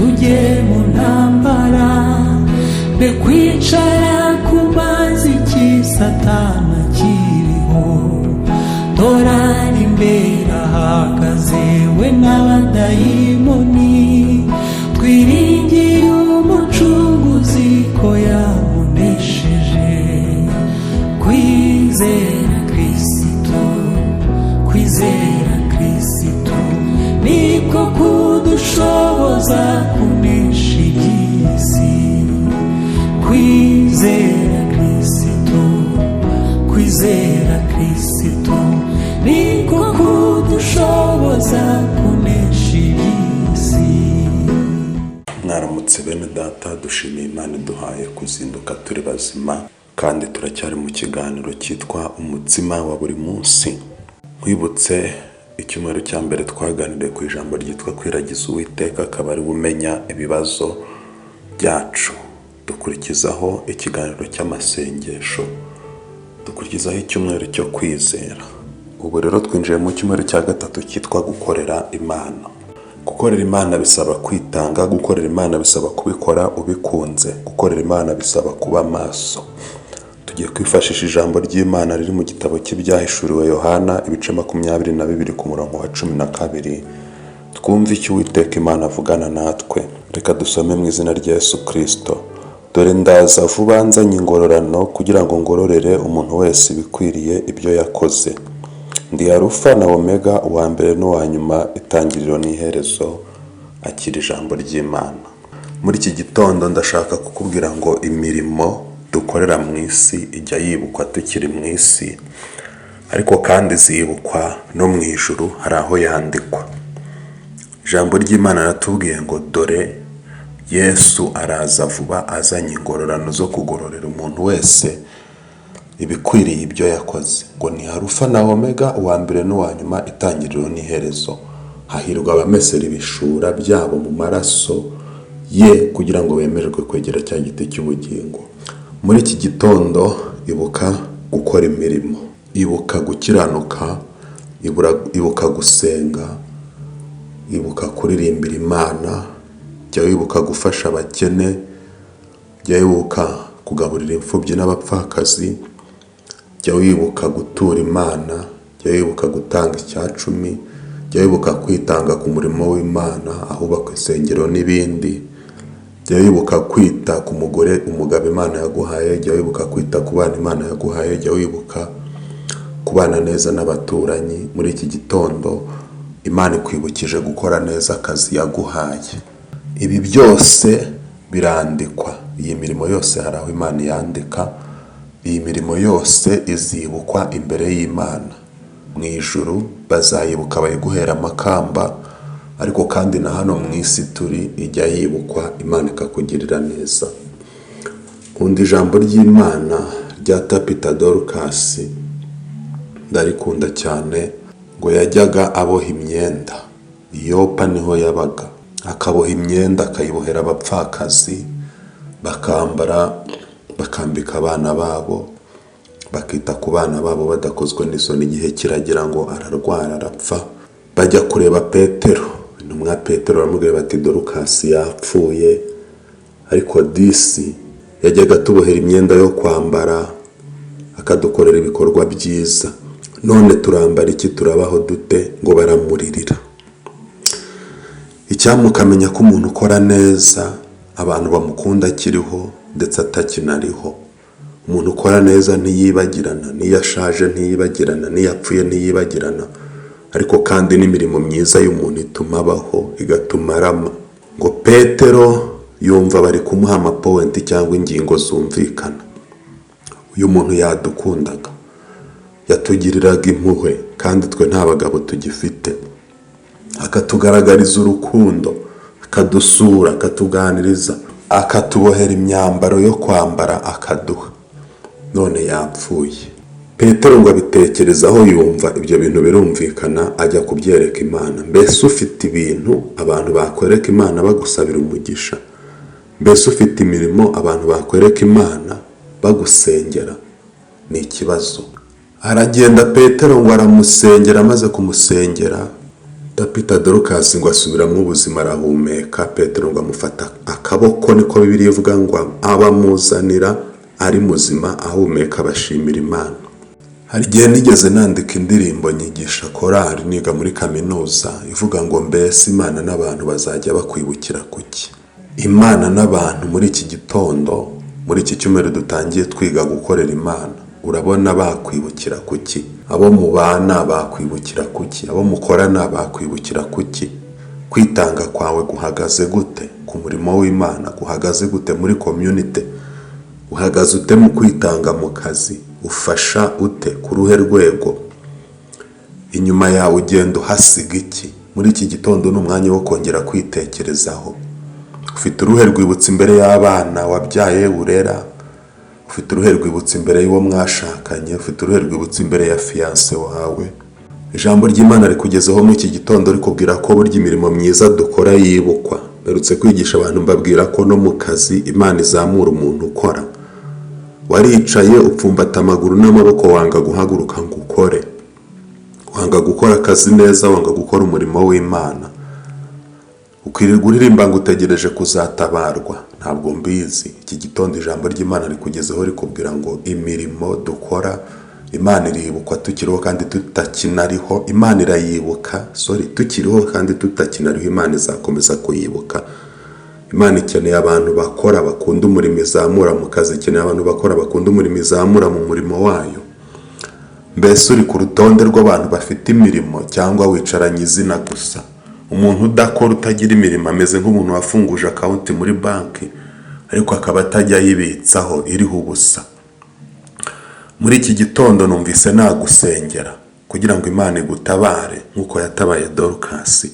Tujye mu ntambara, be kwicara ku mazi cy'Satana kiriho. Dorari imbere ahagaze we n'abadayimoni. Twiringiye Umucunguzi ko yamunesheje. Kwizera Kirisitu, kwizera Kirisitu niko kudushoboza kunesha iby'isi. Kwizera Kirisitu, kwizera Kirisitu niko kudushoboza kunesha iby'isi. Mwaramutse bene data. Dushimiye Imana iduhaye kuzinduka turi bazima, kandi turacyari mu kiganiro cyitwa Umutsima wa Buri Munsi. Nkwibutse, icyumweru cya mbere twaganiriye ku ijambo ryitwa kwiragiza Uwiteka akaba ari we umenya ibibazo byacu, dukurikizaho ikiganiro cy'amasengesho, dukurikizaho icyumweru cyo kwizera. Ubu rero twinjiye mu cyumweru cya gatatu cyitwa gukorera Imana. Gukorera Imana bisaba kwitanga, gukorera Imana bisaba kubikora ubikunze, gukorera Imana bisaba kuba maso. Tugiye kwifashisha ijambo ry'Imana riri mu gitabo cy'Ibyahishuriwe Yohana, ibice 22 ku murongo wa 12, twumve icyo Uwiteka Imana avugana natwe. Reka dusome mu izina rya Yesu Kirisito. Dore ndaza vuba nzanye ingororano, kugira ngo ngororere umuntu wese ibikwiriye ibyo yakoze. Ndi Alufa na Omega, uwa mbere n'uwa nyuma, itangiriro n'iherezo. Akira ijambo ry'Imana. Muri iki gitondo ndashaka kukubwira ngo imirimo dukorera mu isi ijya yibukwa tukiri mu isi, ariko kandi zibukwa no mu ijuru, hari aho yandikwa. Ijambo ry'Imana riratubwiye ngo dore Yesu araza vuba azanye ingororano zo kugororera umuntu wese ibikwiriye ibyo yakoze. Ngo ni Alufa na Omega, uwa mbere n'uwa nyuma, itangiriro n'iherezo. Hahirwa abamesera ibishura byabo mu maraso ye, kugira ngo bemererwe kwegera cya giti cy'ubugingo. Muri iki gitondo, ibuka gukora imirimo, ibuka gukiranuka, ibuka gusenga, ibuka kuririmbira Imana, jya wibuka gufasha abakene, jya wibuka kugaburira imfubyi n'abapfakazi, jya wibuka gutura Imana, jya wibuka gutanga icyacumi, jya wibuka kwitanga ku murimo w'Imana ahubakwa insengero n'ibindi, jya wibuka kwita ku mugore, umugabo Imana yaguhaye, jya wibuka kwita ku bana Imana yaguhaye, jya wibuka kubana neza n'abaturanyi. Muri iki gitondo Imana ikwibukije gukora neza akazi yaguhaye. Ibi byose birandikwa, iyi mirimo yose hari aho Imana yandika. Iyi mirimo yose izibukwa imbere y'Imana mu ijuru, bazayibuka bayiguhera amakamba, ariko kandi na hano mu isi turi ijya yibukwa, Imana ikakugirira neza. Nkunda ijambo ry'Imana rya Tabita Dorukasi, ndarikunda cyane. Ngo yajyaga aboha imyenda, Yopa niho yabaga, akaboha imyenda akayibohera abapfakazi bakambara, bakambika abana babo, bakita ku bana babo badakozwe n'isoni. Igihe kiragira ngo ararwara, arapfa. Bajya kureba Petero, intumwa Petero, baramubwira bati: "Dorukasi yapfuye, ariko disi yajyaga atubohera imyenda yo kwambara, akadukorera ibikorwa byiza. None turambara iki? Turabaho dute?" Ngo baramuririra. Icyampa ukamenya ko umuntu ukora neza abantu bamukunda akiriho ndetse atakinariho. Umuntu ukora neza ntiyibagirana, n'iyo ashaje ntiyibagirana, n'iyo apfuye ntiyibagirana. Ariko kandi n'imirimo myiza y'umuntu ituma abaho, igatuma arama. Ngo Petero yumva bari kumuha amapoints cyangwa ingingo zumvikana. Uyu muntu yadukundaga, yatugiriraga impuhwe, kandi twe nta bagabo tugifite, akatugaragariza urukundo, akadusura, akatuganiriza, akatubohera imyambaro yo kwambara akaduha, none yapfuye. Petero ngo abitekerezaho, yumva ibyo bintu birumvikana, ajya kubyereka Imana. Mbese ufite ibintu abantu bakwereka Imana bagusabira umugisha? Mbese ufite imirimo abantu bakwereka Imana bagusengera? Ni ikibazo. Aragenda Petero ngo aramusengera. Amaze kumusengera Tabita Dorukasi ngo asubiramo ubuzima, arahumeka. Petero ngo amufata akaboko, niko Bibiliya ivuga, ngo abamuzanira ari muzima ahumeka, bashimira Imana. Hari igihe nigeze nandika indirimbo nyigisha korali niga muri kaminuza, ivuga ngo: "Mbese Imana n'abantu bazajya bakwibukira kuki?" Imana n'abantu, muri iki gitondo, muri iki cyumweru dutangiye twiga gukorera Imana, urabona bakwibukira kuki? Abo mubana bakwibukira kuki? Abo mukorana bakwibukira kuki? Kwitanga kwawe guhagaze gute ku murimo w'Imana? Guhagaze gute muri community? Uhagaze ute mu kwitanga mu kazi? Ufasha ute? Ku ruhe rwego? Inyuma yawe ugenda uhasiga iki? Muri iki gitondo ni umwanya wo kongera kwitekerezaho. Ufite uruhe rwibutso imbere y'abana wabyaye, urera? Ufite uruhe rwibutso imbere y'uwo mwashakanye? Ufite uruhe rwibutso imbere ya fiancé wawe? Ijambo ry'Imana rikugezeho muri iki gitondo rikubwira ko burya imirimo myiza dukora yibukwa. Mperutse kwigisha abantu, mbabwira ko no mu kazi Imana izamura umuntu ukora. Waricaye upfumbata amaguru n'amaboko, wanga guhaguruka ngo ukore, wanga gukora akazi neza, wanga gukora umurimo w'Imana, ukirirwa uririmba ngo utegereje kuzatabarwa. Ntabwo mbizi. Iki gitondo ijambo ry'Imana rikugezeho rikubwira ngo imirimo dukora Imana iribukwa tukiriho kandi tutakinariho. Imana irayibuka, sorry, tukiriho kandi tutakinariho, Imana izakomeza kuyibuka. Imana ikeneye abantu bakora, bakunda umurimo, izamura mu kazi. Ikeneye abantu bakora, bakunda umurimo, izamura mu murimo wayo. Mbese uri ku rutonde rw'abantu bafite imirimo cyangwa wicaranye izina gusa? Umuntu udakora, utagira imirimo, ameze nk'umuntu wafunguje account muri banki ariko akaba atajya ayibitsaho, iriho ubusa. Muri iki gitondo numvise nagusengera kugira ngo Imana igutabare nk'uko yatabaye Dorukasi.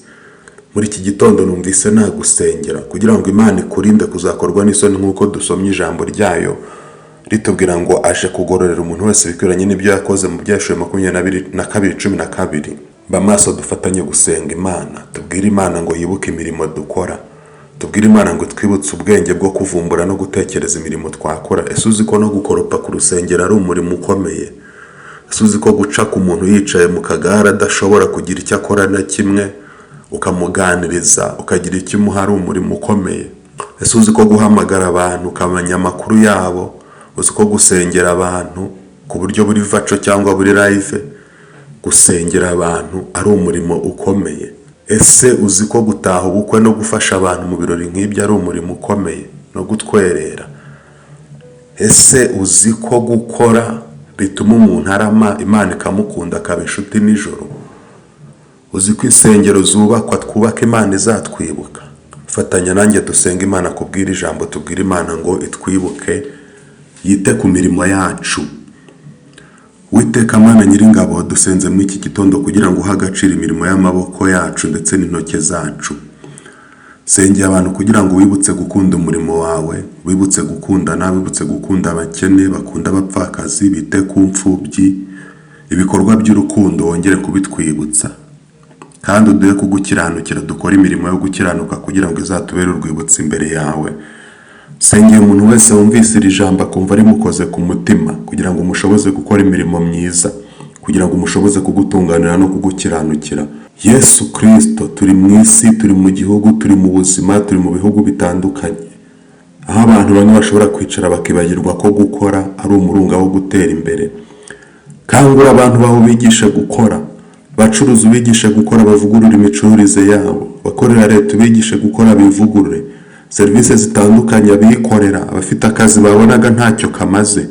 Muri iki gitondo numvise nagusengera kugira ngo Imana ikurinde kuzakorwa n'isoni, nk'uko dusomye ijambo ryayo ritubwira ngo aje kugororera umuntu wese bikwiranye n'ibyo yakoze, mu Byahishuwe 22:12. Ba maso, dufatanye gusenga Imana, tubwire Imana ngo yibuke imirimo dukora, tubwire Imana ngo twibutse ubwenge bwo kuvumbura no gutekereza imirimo twakora. Ese uzi ko no gukoropa ku rusengero ari umurimo ukomeye? Ese uzi ko guca ku muntu yicaye mu kagare adashobora kugira icyo akora na kimwe, ukamuganiriza, ukagira icyo umuha, ari umurimo ukomeye? Ese uzi ko guhamagara abantu ukamenya amakuru yabo, uzi ko gusengera abantu ku buryo buri virtual cyangwa buri live, gusengera abantu ari umurimo ukomeye? Ese uzi ko gutaha ubukwe no gufasha abantu mu birori nk'ibyo ari umurimo ukomeye, no gutwerera? Ese uzi ko gukora bituma umuntu arama, Imana ikamukunda, akaba inshuti nijoro? Uzi ko insengero zubakwa, twubaka, Imana izatwibuka? Fatanya nanjye dusenga Imana kubwira ijambo, tubwire Imana ngo itwibuke, yite ku mirimo yacu. Witeka Mana Nyiringabo, dusenze muri iki gitondo kugira ngo uhe agaciro imirimo y'amaboko yacu ndetse n'intoki zacu. Sengera abantu kugira ngo wibutse gukunda umurimo wawe, wibutse gukundana, wibutse gukunda abakene, bakunda abapfakazi, bite ku mfubyi, ibikorwa by'urukundo wongere kubitwibutsa. Kandi uduhe kugukiranukira, dukore imirimo yo gukiranuka kugira ngo izatubere urwibutso imbere yawe. Sengera umuntu wese wumvise iri jambo akumva rimukoze ku mutima, kugira ngo umushoboze gukora imirimo myiza, kugira ngo umushoboze kugutunganira no kugukiranukira. Yesu Kirisito, turi mu isi, turi mu gihugu, turi mu buzima, turi mu bihugu bitandukanye aho abantu bamwe bashobora kwicara bakibagirwa ko gukora ari umurunga wo gutera imbere. Kangura abantu bawe, ubigishe gukora. Bacuruzi ubigishe gukora, bavugurure imicururize yabo. Bakorera leta ubigishe gukora, bivugurure. Serivisi zitandukanye, abikorera, abafite akazi babonaga ntacyo kamaze,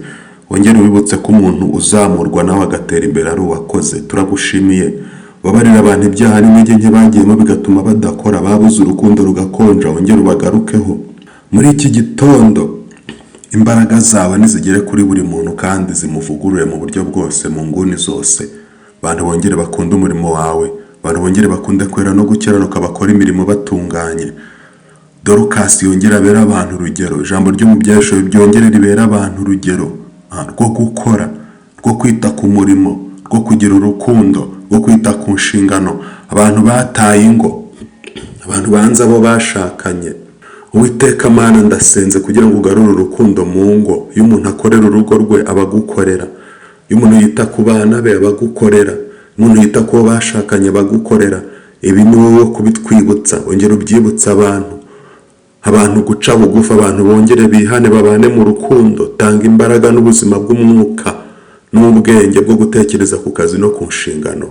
wongere ubibutse ko umuntu uzamurwa nawe agatera imbere ari uwakoze. Turagushimiye. Babarira abantu ibyaha n'intege nke bagiyemo bigatuma badakora, babuze urukundo rugakonja, wongere ubagarukeho. Muri iki gitondo imbaraga zawe nizigere kuri buri muntu kandi zimuvugurure mu buryo bwose, mu nguni zose. Abantu bongere bakunde umurimo wawe, abantu bongere bakunde kwera no gukiranuka, bakora imirimo batunganye. Dorukasi yongere abere abantu urugero. Ijambo ryo mu Byahishuwe byongere ribere abantu urugero rwo gukora, rwo kwita ku murimo, rwo kugira urukundo, rwo kwita ku nshingano. Abantu bataye ingo, abantu banze abo bashakanye, Uwiteka Mana, ndasenze kugira ngo ugarure urukundo mu ngo. Iyo umuntu akorera urugo rwe aba agukorera, iyo umuntu yita ku bana be aba agukorera, iyo umuntu yita ku bo bashakanye aba agukorera, Ibi ni wowe kubitwibutsa, ongera ubyibutsa abantu, abantu guca bugufi, abantu bongere bihane, babane mu rukundo. Tanga imbaraga n'ubuzima bw'umwuka n'ubwenge bwo gutekereza ku kazi no ku nshingano.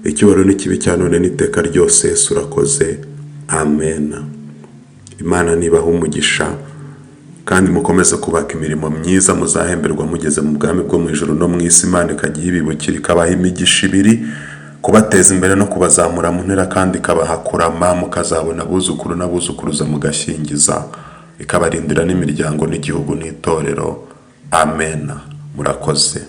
Icyubahiro n'ikibe icyawe none n'iteka ryose. Yesu, urakoze. Amen. Imana nibaha umugisha kandi mukomeze kubaka imirimo myiza, muzahemberwa mugeze mu bwami bwo mu ijuru no mu isi. Imana ikajya ibibukira, ikabaha imigisha ibiri: kubateza imbere no kubazamura mu ntera, kandi ikabaha kurama, mukazabona abuzukuru n'abuzukuruza, mugashyingiza, ikabarindira n'imiryango n'igihugu n'itorero. Amen. Murakoze.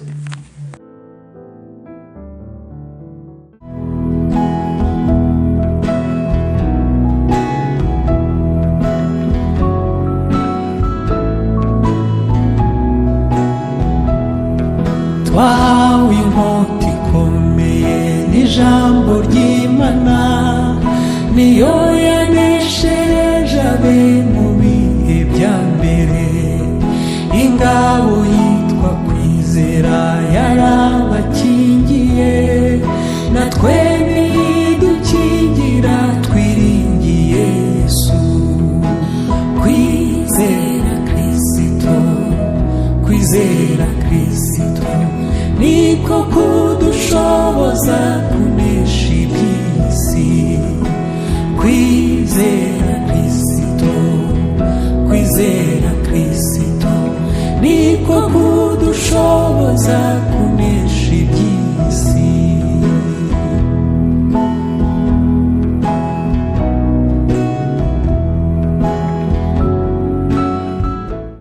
Twahawe inkota ikomeye n'ijambo ry'Imana, niyo yaneshereje abe mu bihe bya mbere. Ingabo yitwa kwizera yarabakingiye, natwe nidukingira twiringiye Yesu. Kwizera Kristo, kwizera Kristo niko kudushoboza kunesha iby'isi. Kwizera Kristo, kwizera Kristo niko kudushoboza.